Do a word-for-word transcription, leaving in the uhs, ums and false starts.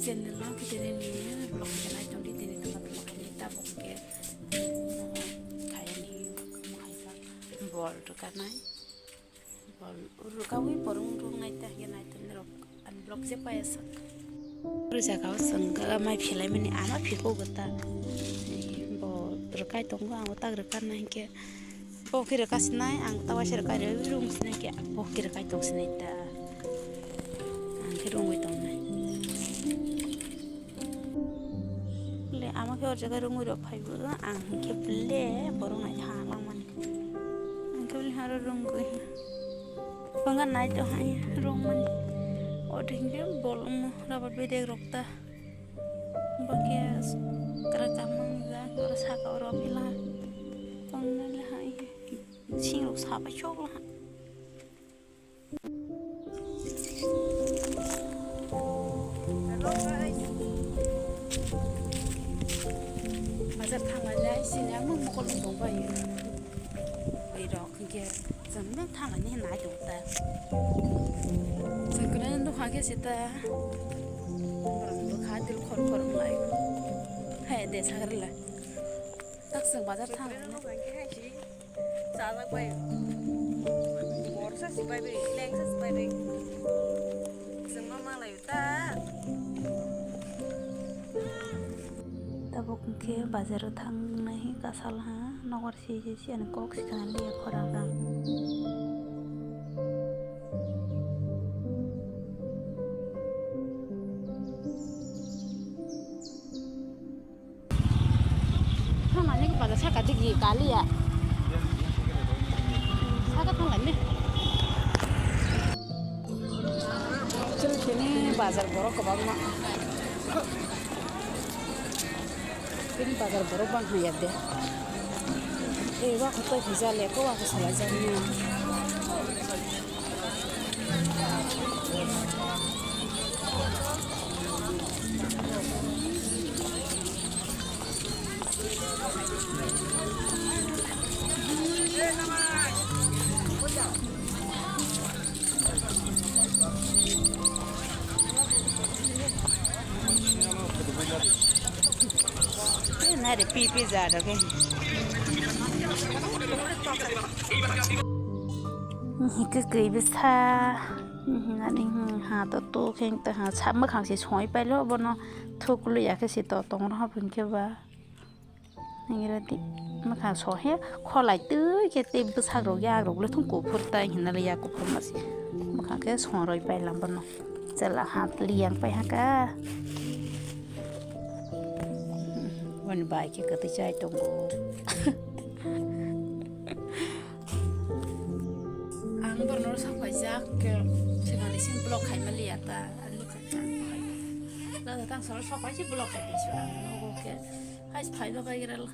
Channel no khe tini ni vlog khe nai tong di, tini tongma tongma khe ni tabuk khe, mm, khaini mo hai ba bol rwkha nai. Bol rwkawi borong rwngnai ta hwnkhe nai tong rok ani vlog je paya sak. Oro jaga o chwng ga mai philai mani ama phiko gota. Bo rwkai tongo, ang tak rwkha nai hwnkhe. Bo khe rwkha sinai, ang ta waisa rwkai rw-, rung sinai khe, bo khe rwkai tong sinai ta. Ang khe rungwi tongnai. Le, ama khe o jaga rungwi rok phaibo, ang hinkhe le borok nai ha langmani. Ang khe le haro rungwi. Bangga nai to hai rungmani. O hinkhe bolong rubber bedek rok ta. Bangke kra kamang jak, oro saka oro pila. Tongnai le hai. Singrok sabai chok la. Hello guys. Bazar thanglailai sini ang mokol tongbai. Bai rok hingke jemne thanglaini nai tong ta. Jengkene nung hake sita. Borok bwkha til khor khor wng lai. Hai de sagrila. Tak chwng bazar thang. Chajak bai. Borsa si bai bai, lengsa si bai bai. Chwng ma malai ta. Tabuk hwnkhe bazaro thangnai kasal ha, nokbar si si si ani kok swkang liya khorang rang. Thangmani bazar saka digi kaliya. Saka thangmani. Chwng sini bazar borok kwbangma. Sini bazar borok bang haya de. Eh, wa kho to hija le ko wa kho salai jani. Nari pipi jaro ke. Hingke kei bwsa. Hinani ha to to kheng ta ha sa mwkhang se soi pailo bono thuklu ya khe se to tong rw hapung khe ba. Ngira di mwkhang so he kholai twi khe tei bwsak rok yak rok le thung kuphur tai hinna le yak kuphur ma se. Mwkhang khe so roi pai lam bono. Chwla ha liyang pai ha ka. Boni bai khe kwtwi chai tongo. Ang borno sok paijak ke, sengani sing block khai maliya ta, ani kha. Lada tang soro sok paiji block khai paisi ang nogo ke. Hai phai ba bai gira la.